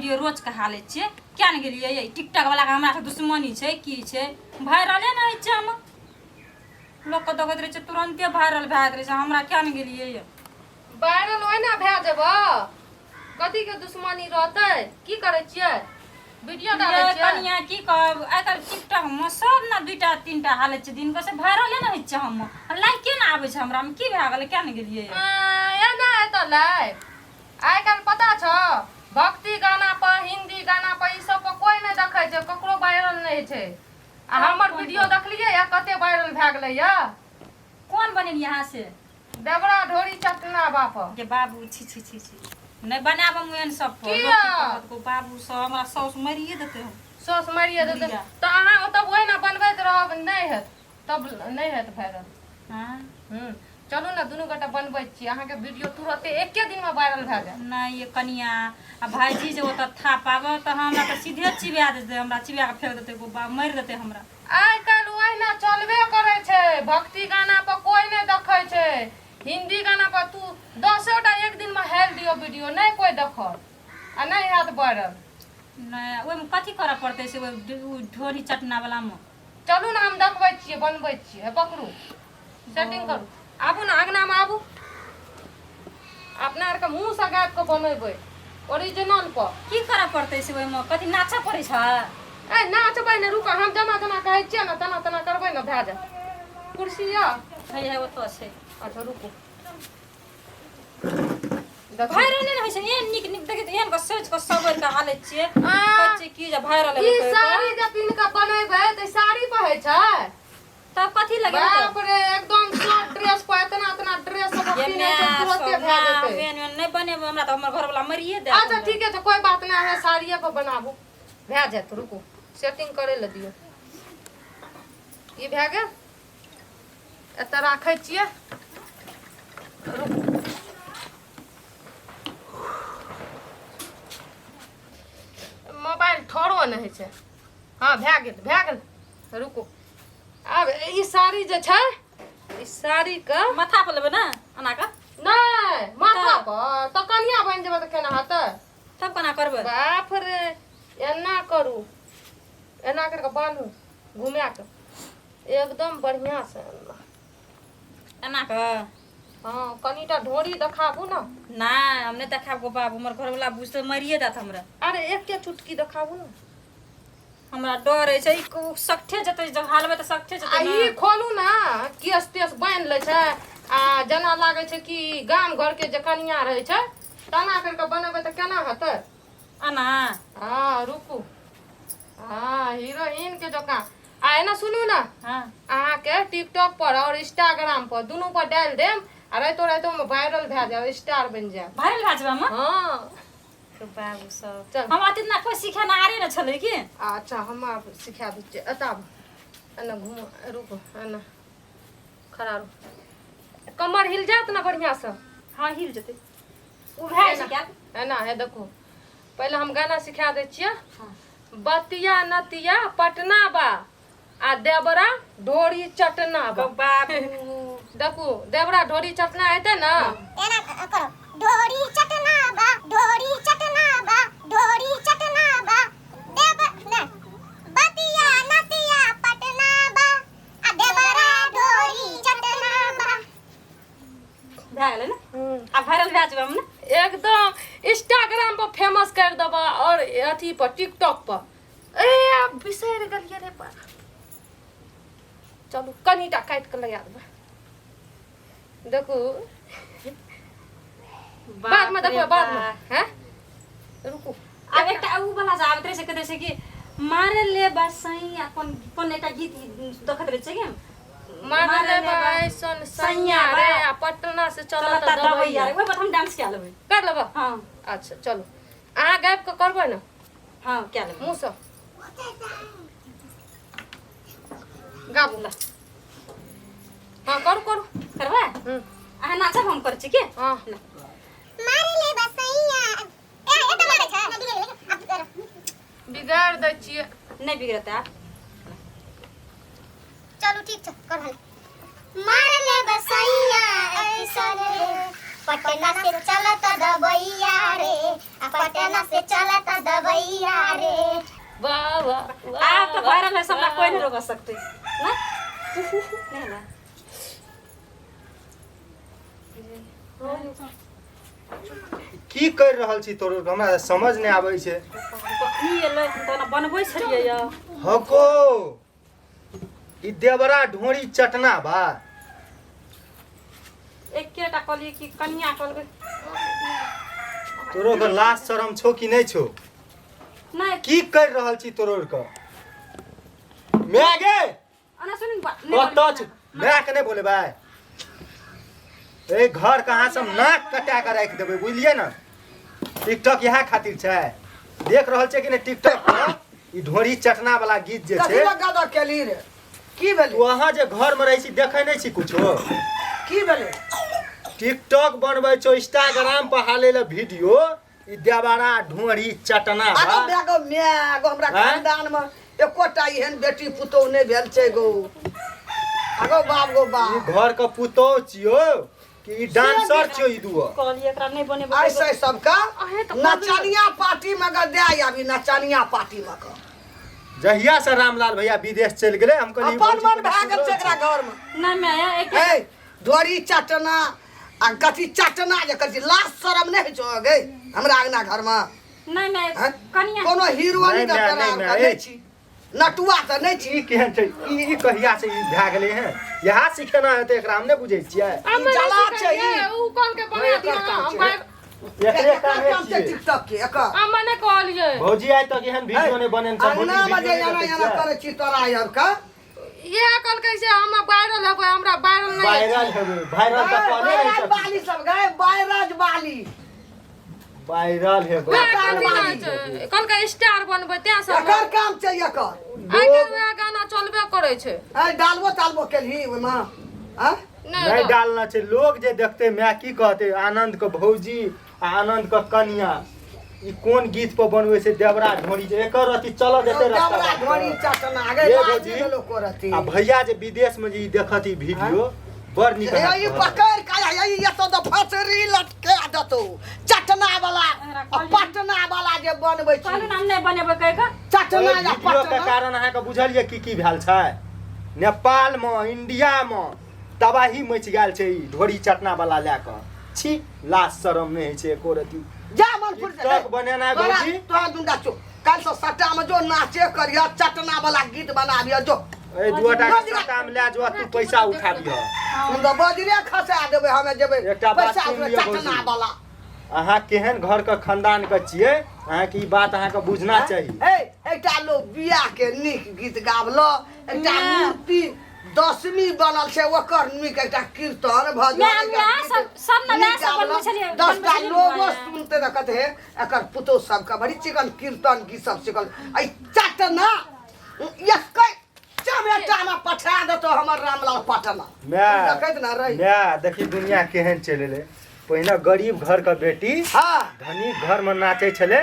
Video रोज के हालै छियै। किया ने गेलियै ये टिकटॉक वाला के हमरा से दुश्मनी छै की छै? वायरले नहि होइ छै। हम लोकके देखैत रहै छै, तुरन्ते वायरल भए जाइत रहै छै। हमरा किया ने गेलियै ये? वायरल ओहिना भए जेबऽ, कथी के दुश्मनी रहतै? की करै छियै? वीडियो डालै ये छियै? कनिया, की कहब, आइ काल्हि टिकटॉक मे सब ने दुईटा तीनटा हालै छै दिन के, से वायरले नहि होइ छै। हम लाइके ने आबै छै हमरा मे। की भए गेलै? किया ने गेलियै ये? एना एतऽ लाइक आइ काल्हि पता छौ, भक्ति गाना पर, हिंदी गाना पर, ई सब पर कोई नहि देखै छै, ककरो वायरल नहि होइ छै। आ हमर वीडियो देखलियै या? कते वायरल भए गेलै या। कोन बनेलियै अहाँ से? देवरा ढोरी चटना बाप। के बाबू, छी छी छी छी, नहि बनायब हम एहन सब पर। किया? लोक की कहत गो बाबू सब? हमरा साउस मारिए देतै हम। सौस मारिए देतै? बुढ़िया। तऽ अहाँ ओतऽ ओहिना बनबैत रहब, नहि हेत तब नहि हेत वायरल। हाँ। चलू ने, दुनू गोटा बनबै छी। अहाँके वीडियो तुरते एके दिनमे वायरल भए जायत। नहि ये कनिया, आ भाईजी जे ओतऽ था पाबऽ तऽ हमरा तऽ सीधे चिबा देतै। हमरा चिबा कऽ फेंक देतै गो बा, मारि देतै हमरा। आइ काल्हि ओहिना चलबे करै छै। भक्ति गाना पर कोई नहि देखै छै। हिंदी गाना पर तू 10टा एक दिनमे हेल दियौ वीडियो, नहि कोई देखत आ नहि हैत वायरल। नहि, ओहिमे कथी करऽ पड़तै से ओहि ओ ढोरी चटना वलामे? चलू ने, हम देखबै छियै, बनबै छियै। हे पकड़ू, सेटिंग करू। आबू ने, अङ्गनामे आबू। अपना आरके मुँहसँ गाबि कऽ बनेबै ओरिजिनल पर। की करऽ पड़तै से ओहिमे? कथी नाचऽ पड़ै छै? ए, नाचबै ने, रुकऽ। हम जेना जेना कहै छियै ने, तेना तेना करबै ने, भए जायत। कुर्सी यऽ? है है, ओतऽ छै। अच्छा, रुकू, देखू। वायरल नहि होइ छै। एहन नीक नीक देखै तऽ एहन कऽ सोचि कऽ सबर कऽ हालै छियै। आ, कहै छियै की जे वायरल ई हेबै कहि कऽ। साड़ी जे पिन्ह कऽ बनेबै तऽ साड़ी पर होइ छै? तब कथी लगे? बाप रे, एकदम शॉर्ट ड्रेस पर, एतना एतना ड्रेस सब ये पिन्है छै, my तुरते सब भए ना जेतै। एहन एहन नहि बनेबै। हमरा तऽ हमर घरवला मरिए देत अच्छा हमरा। ठीके छै, कोई बात नहि, अहाँ साड़िए पर बनाबू, भए जायत। रुकू, सेटिंग करै लए दियौ। ई भए गेल, एतऽ राखै छियै, रुकू। मोबाइल ठरो नहि होइ छै। हँ, भए गेल, भए गेल, रुकू। आब ई साड़ी जे छै, ई साड़ीके माथा पर लेबै ने एना कऽ? नहि, माथा पर तऽ कनिया बनि जेबै तऽ केना हेतै? तब केना करबै? बाप रे, एना करू, एना करि कऽ बान्हू घुमा कऽ एकदम बढ़िआँ से एना। एना कऽ? हँ, कनिटा ढोरी देखाबू ने। नहि, हम नहि देखायब गो बाबू। हमर घरवला बुझतै, मरिए देत हमरा। अरे, एके चुटकी देखाबू ने। हमरा डर होइ छै। ई सख्ते जेतै, जब हालबै तऽ सख्ते आ जेतै ने। ई खोलू ने, केस तेस बान्हि लै छै आ जेना लागै छै कि गाम घरके जे कनिया रहै छै, तेना करि कऽ बनेबै तऽ केना हेतै? एना? हँ, रुकू। हँ, हीरोइन के जकाँ। आ एना सुनू ने। अहाँके टिकटॉक पर और इंस्टाग्राम पर, दुनू पर डालि देम आ राइतो राइतो मे वायरल भए जायब, स्टार बनि जायब। वायरल भए जेबै हम? हँ। बाबू सब। चल। हमरा तऽ इतना कोइ सिखेनारे ने छलै की। अच्छा, हम आब सिखा दै छियै। एतऽ आबू, एना घुमू। रुकू, एना खड़ा रहू। कमर हिल जायत ने बढ़िआँसँ? हँ, हिल जेतै। ओ भए छै क्या? एना है, देखू। पहिले हम गाना सिखा दै छियै। बतिया नतिया पटना बा आ देबरा ढोरी चटना बा। बाबू। देखू, देबरा ढोरी चटना हेतै ने। एना करो, ढोरी चटना बा, ढोरी चटना बा, ढोरी चटना बा, देब ने बतिया नतिया पटना बा आ देबरा ढोरी चटना बा। भए गेलै ने? आब वायरल भए जेबै हम ने? एकदम इंस्टाग्राम पर फेमस कर देबा और अथी पर, टिकटॉक पर। ए, आब बिसरि गेलियै रे बा। चलू, कनिटा काटि कऽ लगा देबै। देखू, बादमे देखबै, बादमे। हैं, रुकू। आब एकटा उ वाला जे आबैत रहै छै, कहैत रहै छै कि मारे ले बसैया, कोन कोन एकटा गीत देखैत रहै छै कि मारले बाइसन सैया रे आ पटना से चलत चलता दबैया। दबैया रे। ओहि पर हम डांस कए लेबै। कर लेबऽ? हँ। अच्छा चलू, अहाँ गाबि कऽ करबै ने? हँ, कए लेबै। मुँहसँ गाबू। हँ, करू करू। करबै? अहाँ नाचब, हम करै छी की? हँ। मारे ले बसैया ए ए मारे छै अब करो। बिगाड़ि दै छियै। नहि बिगड़तै आब। चलू, ठीक छै, कर हल। मार ले बसैया ऐसन रे, पटना से चलत दबैया रे आ आ पटना से चलता दवैया रे। वाह वाह आब तऽ वायरल है, हमरा कोई नहीं रोक सकते ना। नहीं ना। की कर रहल छी तोर, हमरा समझ नहि आबै छै। कखनी एलै हम तऽ बनबै छलियै यऽ। हको ई देवरा ढोरी चटना बा। एकेटा कहलियै कि कनिया कहलकै। तोरो के लाज शरम छौ कि नहि छौ? नहि। की कर रहल छी तोरो के my गे? अना सुन। कतऽ छै my के? नहि बोलेबै, ए घर कहाँ सब नाक कटा के राखि देबै, बुझलियै ने? टिकटॉक इएह खातिर छै। देख रहल छै कि नहि टिकटॉक पर ई ढोरी चटना वाला गीत जे कथी छै? लए गदह केली रे? की भेलै? तू अहाँ जे घर में रहै छी, देखै नहि छी कुछो? की भेलै? टिकटॉक बनबै छौ, इंस्टाग्राम पर हालै ले वीडियो, ई देवारा ढोरी चटना आगो बा। माय गो माय गो, हमरा आँय? खानदान में एकोटा एहन बेटी पुतोह नहि भेल छै गो। आगो बाप गो ई बाप। घर के पुतोह छियौ कि ई डांसर छियौ? ई दुओ कहलियै एकरा नहि बनेबै। ऐसे सबका अहें तऽ कहलियै। नचनिया पार्टी में के दे आबी, नचनिया पार्टी में के। जहिया से रामलाल भैया विदेश चलि गेलै, हम कहलियै अपन भौजी मन कनि भए गेल छै सुधरल एकरा घर में। नहि माय, एक ए डोरी चटना आ कथी चटना जे कथी, लाज शरम नहि होइ छौ गे हमरा अंगना घर में? नहि माय। आँय? कनिया कोनो हीरो नहि नहि माय, तोरा नहि आरके माय, नहि ए। छी, नटुआ तऽ नहि छी। ई केहन छै? ई ई कहिया से ई भए गेलै हैं? इएह सिखेना हेतै एकरा, हम नहि बुझै छियै। हम ई जला छै ई। उ कहल के बना एकर दियौ काम हम छै। भाई। एकरे एकर कामे काम छै छियै। टिकटॉक के एकर। हम नहि कहलियै। भौजी, आइ तक एहन वीडियो नहि बनेने छै भौजी, अंगना में जे वीडियो नहि एना देखै एना छियै? करै छी तोरा आरके। इएह कहलकै से हम वायरल हेबै, हमरा वायरल नहि वायरल हेबै, वायरल तऽ कहने रहै बैराज छथिन। बाली सब गए, बैराज बाली। वायरल हेबै। वएह कथी नहि छै, कहलकै स्टार बनबै तें सब। एकर काम छै एकर। आइ काल्हि वएह गाना चलबे करै छै। ए डालबो तालबो केलही ओहिमे? आँ? नहि। नहि डालना छै। लोग जे देखते माय की कहते? आनंद के भौजी आ आनंद के कनिया ई कोन गीत पर बनबै छै? देवरा ढोरी छै, एकर अथी चलऽ देतै रास्ता देवरा बाट पर। ढोरी चटना गे। ये लाज भौजी। नहि भेलो करती। आ भैया जे विदेश में जे ई देखत ई वीडियो, बड़ नीक हे हैत ई कहत। पकड़ के हे ई एतऽ तऽ फसरी लटका देतौ चटना वाला आ पटना वाला जे बनबै छी। कहलहुँ ने हम नहि बनेबै कहि कऽ। चटना ओहि या वीडियो के पटना। कारण अहाँके बुझल यऽ की की भेल छै? नेपाल मे, इंडिया मे तबाही मचि गेल छै ई ढोरी चटना वाला लए कऽ। छी, लाज शरम नहि होइ छै एको रति। जा मन फुर टिकटॉक बनेनाइ तोरा भौजी। तोरा दुनका चुप, काल्हि से सट्टा में जो नाचे करिह, चटना वाला गीत बनाबिह जो। ए दुआटा जो के सट्टा में लए जो, तू पैसा उठाबिह। हम तऽ बजरे खसा देबै, हमे जेबै एकटा बात पैसा सुनि उठबै लिअ चटना भौजी। वाला। अहाँ केहन घर के खानदान के छियै, अहाँके ई बात अहाँके बुझना चाही। ए एकटा लोग बियाह के नीक गीत गाबलो, एकटा ना। मूर्ति दसमी बनल छै ओकर नीक एकटा कीर्तन भजन ना, हम एकटा इएह गीत सब ने नीक वएह सब गाबलो। बनबै छलियै, 10टा बनबै छलियै लोगो ने। सुनते तऽ कहते हे एकर पुतोह सबके बड़ी चिकन कीर्तन गीत सब सिखल। ऐ चटना एकै चमेटामे पठा देतो हमर रामलाल पटना। माय देखैत ना रही। माय, देखी दुनिया केहन चलि एलै। पहिने गरीब घर के बेटी हाँ धनिक घर में नाचे छलै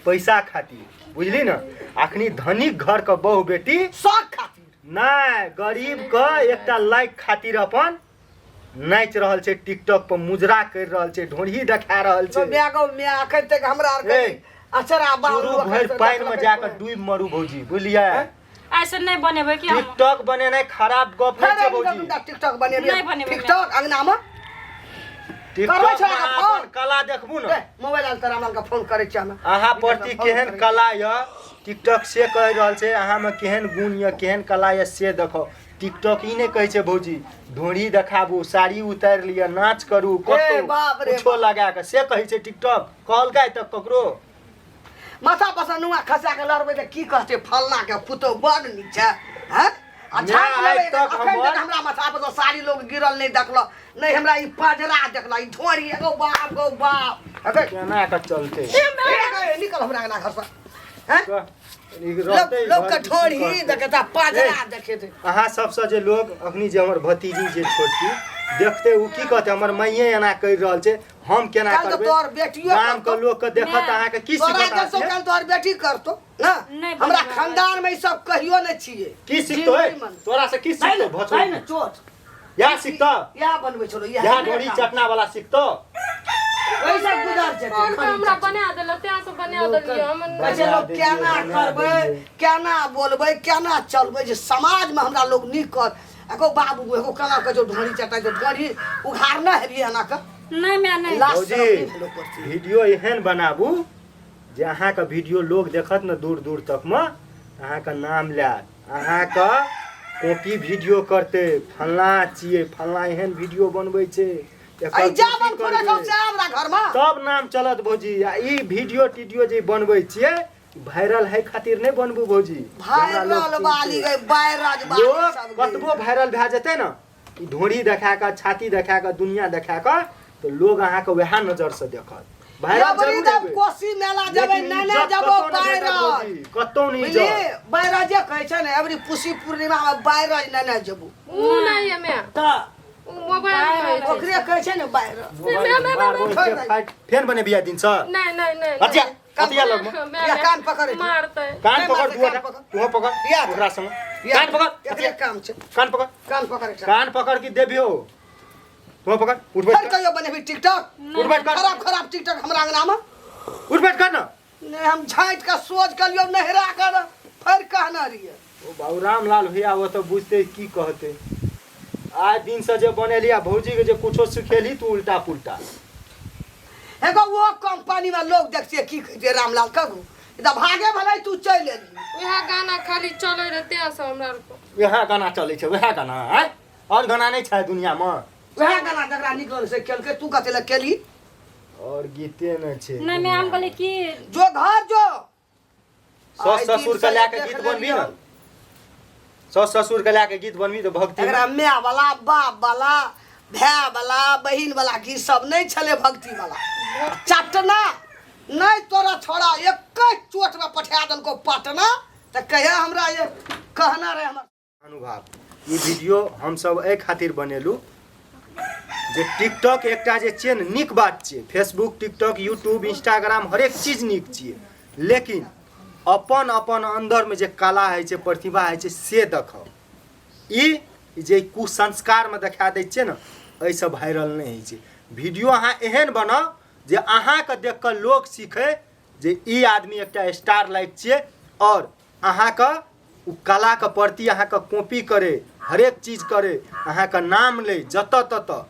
पैसा खातिर, बुझली ने? अखनी धनिक घर के बहु बेटी शौक खातिर। नहि, गरीब के एकटा लाइक खातिर अपन नाचि रहल छै, टिकटॉक पर मुजरा करि रहल छै, ढोढ़ी देखा रहल छै। माय गौ माय, अखन तक हमरा आर के ए, अचरा बाबू चूरू भरि पानि में जाके डूबि मरू भौजी, बुझलियै? ऐसे नहि बनेबै कि हम। टिकटॉक बनेनाइ खराब गप नहि छै भौजी। टिकटॉक बनेबै? नहि बनेबै। टिकटॉक अंगना में टिकटॉक करबै छै में अहाँके अहाँ अपन फोन? कला देखबू ने। ए, मोबाइल आयल तऽ रामलाल के फोन करै छी हम। अहाँ प्रति केहन कला यऽ टिकटॉक से कहि रहल छै। अहाँमे केहन गुण यऽ, केहन कला यऽ से देखो। टिकटॉक ई नहि कहै छै भौजी, ढोरी देखाबू, साड़ी उतारि लिअ, नाच करू, ए, बाप रे कतौ कुछो बाप। लगा कऽ, से कहै छै टिकटॉक? कहलकै आइ तक ककरो? माथा पर से नुआ खसा के लड़बै तऽ की कहतै? फलना के पुतोह बड़ नीक छै। हैं आ नहि, झाँपि आइ लेबै। तक अखन तक हमरा माथा पर से साड़ी लोग गिरल नहि देखलक, नहि हमरा ई पजरा देखलक, ई ढोरी। एगो बाप गो बाप अगे। केना कऽ चलतै? ए, निकल हमरा अंगना घर से। हैं ई लोग रहतै लोग घर के की ढोरी करतै? देखेता, पजरा देखेते। अहाँ सबसँ जे लोग अखनी जे हमर भतीजी जे छोटकी देखते, ओ की कहते? हमर माइये एना करि रहल छै, हम केना काल्हि तऽ करबै? तोहर बेटियो गाम के करतौ। लोग के देखत नहि। अहाँके की तोरा सिखत? जैसो अहाँके काल्हि तोहर बेटी करतो ना। नहि हमरा बनेबै। खानदान में ई सब कहियो नहि छियै। की सिखतो? ए? जिंदगी में। तोरा से की नहीं सिखतो? ने, भचो नहीं ने, चोट या सिखतो? इएह बनबै छलो। या ढोरी चटना वाला सिखतो? ओहिसँ गुजर जेतै फोन पर खरी हमरा चटना। बना देलक तें से बना देलियै हम कहै छै लोक देलियै, केना बना करबै देलियै। केना बोलबै केना चलबै जे समाजमे हमरा लोक नीक कर एगो बाबू एगो केना कहै छौ ढोरी चटाइ छौ ढोरी उघारने हेबी एना कऽ नहि माय नहि लाज भौजी शरम नहि भेलो करती वीडियो एहन बनाबू जे अहाँके वीडियो लोग देखत ने दूर दूर तकमे अहाँके नाम लेत अहाँके कॉपी वीडियो करतै फल्लाँ छियै फल्लाँ एहन वीडियो बनबै छै एकर अइ जा कॉपी मन फुरै छौ करबै। से हमरा घरमा तब नाम चलत भौजी आ ई वीडियो टीडियो जे बनबै छियै वायरल है खातिर नहि बनबू भौजी हमरा लोक वायरल वाली चिन्हतै। गई वायरल वाली लोक सब गई। कतबो वायरल भए जेतै ने ई ढोरी देखा कऽ छाती देखा कऽ दुनिया देखा कऽ तऽ लोग अहाँके वएह नजरसँ देखत वायरल अबरी जरूर जब हेबै। कोसी मेला जेबै लेकिन नेने इज्जत जबो कतौ नहि भेटत वायरल भौजी, कतौ नहि बुझली इज्जत वायरजे कहै छै ने अबरी पुसी पूर्णिमा मे वायरल नेने जबो उ नहि ये मैं तऽ उ मोबाइल कहै छै ओकरे कहै छै ने वायरल मोबाइल बार बार छोड़ि दे। फाइट फेन बनेबिया दिन सर नहीं नहीं नहीं हटिया हटिया लगमे मैं या कान पकड़े छै। मारते कान नहीं पकड़ मारतै, दुआ कान पकड़। तू पकड़ या। ओकरा संग या, कान पकड़ एकरे काम छै कान पकड़ कान पकड़े छै कान पकड़ की देबियो तू पकड़ उठ फेर बैठ कर कहियो बनेबी टिकटॉक उठ बैठ कर खराब खराब टिकटॉक हमरा अंगना में उठ बैठ कर ना नहीं हम झाँटि के सोच के लियो नहरा कर फेर कहना रहिए ओ बाबू रामलाल भैया वो तो बुझते की कहते आइ दिन से जे बनेली आ भौजी के जे कुछो सिखेली तू उल्टा पुल्टा एगो वो कंपनी में लोग देखते की कहते रामलाल कगू ई तऽ भागे भले तू चलि एली वएह गाना खाली चलै रहै तें से हमरा आरके वएह गाना चलै छै वएह गाना आँय आओर गाना नहि छै दुनियामे वएह गाना जकरा निकलल से केलकै तू कथी लए केली आओर गीते नहि छै नहि माय हम कहलियै की जो घर जो सास आइ ससुर दिन के लए से के गीत देख बनबी ने लेलियौ। सास ससुर के लए के गीत बनबी तऽ भक्ति एकरा माय वाला बाप वाला भाय वाला बहिन वाला गीत सब नहि छलै भक्ति वाला चटना नहि तोरा छोड़ा एक चोट में पठा देलको पटना तऽ कहिया हमरा ये कहना रहे हमर अनुभव ई वीडियो हमसब एहि खातिर बनेलहुँ जे टिकटॉक एकटा जे छियै ने नीक बात छियै फेसबुक टिकटॉक यूट्यूब इंस्टाग्राम हरेक चीज नीक छियै लेकिन अपन अपन अन्दरमे जे कला होइ छै प्रतिभा होइ छै से देखाउ ई जे कुसंस्कारमे देखा दै छियै ने एहिसँ वायरल नहि होइ छै वीडियो अहाँ एहन बनाउ जे अहाँके देख कऽ लोक सीखै जे ई आदमी एकटा स्टार लाइक छियै आओर अहाँके ओ कलाके प्रति अहाँके कॉपी करै हरेक चीज करै अहाँके नाम लै जतऽ ततऽ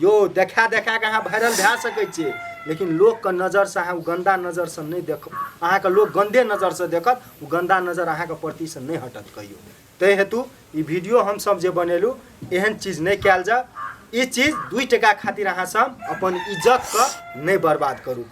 यौ देखा देखा कऽ अहाँ वायरल भए सकै छियै लेकिन लोकके नजरसँ अहाँ ओ गन्दा नजरसँ नहि देख अहाँके लोक गन्दे नजरसँ देखत ओ गन्दा नजर अहाँके प्रतिसँ नहि हटत कहियो ताहि हेतु ई वीडियो हमसब जे बनेलहुँ एहन चीज नहि कयल जाय ई चीज 2 टका खातिर अहाँ सब अपन इज्जतके नहि बर्बाद करू।